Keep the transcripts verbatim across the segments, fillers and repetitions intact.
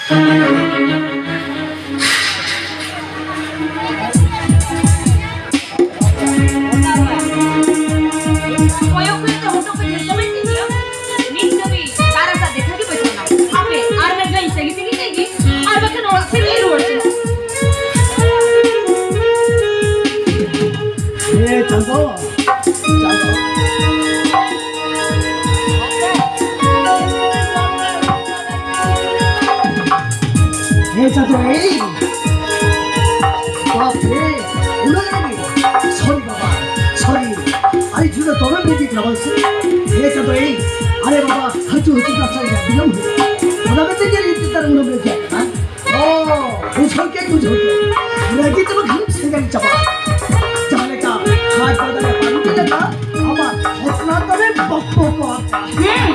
ᱠᱚᱭᱚᱜ ᱠᱚᱭᱚᱜ ᱛᱮ ᱦᱚᱴᱚᱜ ᱠᱚ ᱧᱮᱞ ᱪᱟᱵᱟᱭᱮᱫ ᱛᱤᱧ ᱜᱮᱭᱟ᱾ ᱱᱤᱛ ᱫᱷᱟᱹᱵᱤᱡ ᱛᱟᱨᱟ ᱥᱟᱜ ᱫᱮᱠᱷᱟ ᱜᱮ ᱵᱟᱹᱧ ᱧᱟᱢᱟ᱾ ᱦᱟᱯᱮ, ᱟᱨ ᱢᱤᱫ ᱫᱷᱟᱣ ᱤᱧ ᱥᱟᱺᱜᱤᱧ ᱥᱟᱺᱜᱤᱧ ᱞᱮᱱ ᱜᱮ, ᱟᱨ ᱵᱟᱠᱷᱟᱱ ᱚᱲᱟᱜ ᱥᱮᱫ ᱤᱧ ᱨᱩᱣᱟᱹᱲ ᱪᱟᱞᱟᱜᱼᱟ᱾ ᱮ ᱪᱟᱸᱫᱚ, ᱪᱟᱸᱫᱚ᱾ ᱮ ᱪᱟᱸᱫᱚ, ᱮᱭ! ᱵᱟᱯ ᱨᱮ, ᱩᱱᱟᱹᱜ ᱨᱮᱜᱮ? ᱥᱚᱨᱤ ᱵᱟᱵᱟ, ᱥᱚᱨᱤ᱾ ᱟᱹᱰᱤ ᱡᱳᱨ ᱫᱚᱢᱮᱢ ᱨᱮᱜᱮ ᱠᱟᱱᱟ ᱵᱟᱝ ᱥᱮ? ᱮ ᱪᱟᱸᱫᱚ, ᱮᱭ! ᱟᱨᱮ ᱵᱟᱵᱟ, ᱦᱟᱹᱪᱩ ᱦᱟᱹᱪᱩ ᱠᱟᱛᱷᱟ ᱨᱮᱭᱟᱜ ᱵᱤᱞᱚᱢ ᱦᱩᱭᱩᱜᱼᱟ᱾ ᱚᱱᱟ ᱢᱮᱱᱛᱮ ᱡᱮ ᱤᱧ ᱪᱮᱛᱟᱱ ᱩᱱᱟᱹᱜ ᱨᱮᱜᱮ ᱠᱟᱱᱟ? ᱚ, ᱵᱩᱡᱷᱟᱹᱣ ᱠᱮᱫ, ᱵᱩᱡᱷᱟᱹᱣ ᱠᱮᱫ᱾ ᱨᱟᱹᱜᱤ ᱛᱮᱢᱟ ᱜᱷᱟᱹᱞᱤᱢ ᱥᱮᱸᱜᱮᱞ ᱪᱟᱵᱟᱜᱼᱟ᱾ ᱡᱟᱦᱟᱸ ᱞᱮᱠᱟ ᱦᱟᱴ ᱵᱟᱡᱟᱨ ᱨᱮ ᱯᱟᱹᱰᱩ ᱪᱮᱫ ᱞᱮᱠᱟ, ᱟᱢᱟᱜ ᱦᱚᱯᱱᱟ ᱛᱟᱞᱮ ᱵᱚᱠ ᱵᱚᱠ ᱠᱚ ᱟᱯᱮ᱾ ᱦᱩᱸ,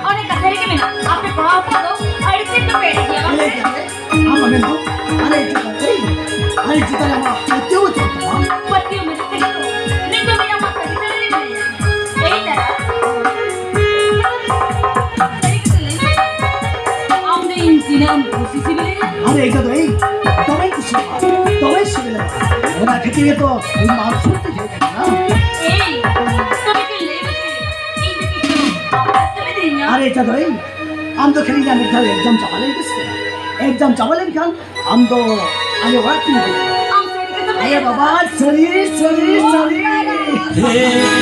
ᱚᱱᱮ ᱠᱟᱛᱷᱟ ᱨᱮᱜᱮ ᱢᱮᱱᱟᱜᱼᱟ, ᱟᱯᱮ ᱠᱚᱲᱟ ᱦᱚᱯᱚᱱ ᱫᱚ ᱟᱹᱰᱤ ᱛᱮᱫ ᱫᱚᱯᱮ ᱮᱲᱮ ᱜᱮᱭᱟ, ᱵᱟᱝ? ᱮᱲᱮ ᱜᱮᱭᱟ ᱞᱮ᱾ ᱟᱢ ᱟᱢᱮᱢ ᱫᱚ ᱟᱞᱮ ᱪᱮᱛᱟᱱ ᱨᱮ, ᱟᱞᱮ ᱪᱮᱛᱟᱱ ᱨᱮ ᱟᱢᱟᱜ ᱯᱟᱹᱛᱭᱟᱹᱣ ᱵᱟᱹᱪᱩᱜ ᱛᱟᱢᱟ᱾ ᱯᱟᱹᱛᱭᱟᱹᱣ ᱢᱮᱱᱟᱜ ᱛᱮᱜᱮ ᱛᱚ ᱱᱤᱛ ᱫᱷᱟᱹᱵᱤᱡ ᱟᱢᱟᱜ ᱛᱟᱺᱜᱤ ᱛᱟᱲᱟᱜ ᱨᱮ ᱢᱮᱱᱟᱹᱧᱟ᱾ ᱮᱭ ᱛᱟᱨᱟ᱾ ᱥᱟᱹᱨᱤ ᱠᱟᱛᱷᱟ ᱞᱟᱹᱭ ᱢᱮ᱾ ᱟᱢ ᱫᱚ ᱤᱧ ᱛᱤᱱᱟᱹᱜ ᱮᱢ ᱠᱩᱥᱤ ᱥᱤᱵᱤᱞᱤᱧᱟ? ᱟᱨᱮ ᱮᱠᱟ ᱫᱚ ᱤᱧ ᱫᱚᱢᱮᱧ ᱠᱩᱥᱤᱭᱟᱜᱼᱟ, ᱫᱚᱢᱮᱧ ᱥᱤᱵᱤᱞᱟ᱾ ᱚᱱᱟ ᱠᱷᱟᱹᱛᱤᱨ ᱜᱮᱛᱚ ᱤᱧ ᱢᱟ ᱥᱩᱨ ᱛᱮ ᱦᱮᱡ ᱟᱠᱟᱱᱟ᱾ ᱮᱭ, ᱛᱚᱵᱮ ᱠᱤ ᱞᱟᱹᱭ ᱢᱮᱥᱮ, ᱤᱧ ᱫᱚ ᱠᱤᱪᱷᱩ ᱟᱯᱱᱟᱨ ᱛᱮᱢ ᱤᱫᱤᱧᱟ? ᱟᱨᱮ ᱮᱠᱟ ᱫᱚ ᱤᱧ, ᱟᱢ ᱫᱚ ᱠᱷᱟᱹᱞᱤ ᱤᱧᱟᱜ ᱢᱤᱫ ᱫᱷᱟᱣ exam ᱪᱟᱵᱟ ᱞᱮᱱ ᱜᱮ ᱥᱮ᱾ Exam ᱪᱟᱵᱟ ᱞᱮᱱᱠᱷᱟᱱ ᱟᱢ ᱫᱚ ᱟᱞᱮ ᱚᱲᱟᱜ ᱛᱮᱢ ᱦᱤᱡᱩᱜᱼᱟ᱾ ᱟᱢ ᱥᱟᱹᱨᱤ ᱠᱟᱛᱷᱟᱢ ᱞᱟᱹᱭ ᱮ ᱠᱟᱫᱟ᱾ ᱵᱟᱵᱟ, ᱥᱟᱹᱨᱤ, ᱥᱟᱹᱨᱤ, ᱥᱟᱹᱨᱤ᱾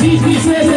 ᱵᱤᱥᱮᱥ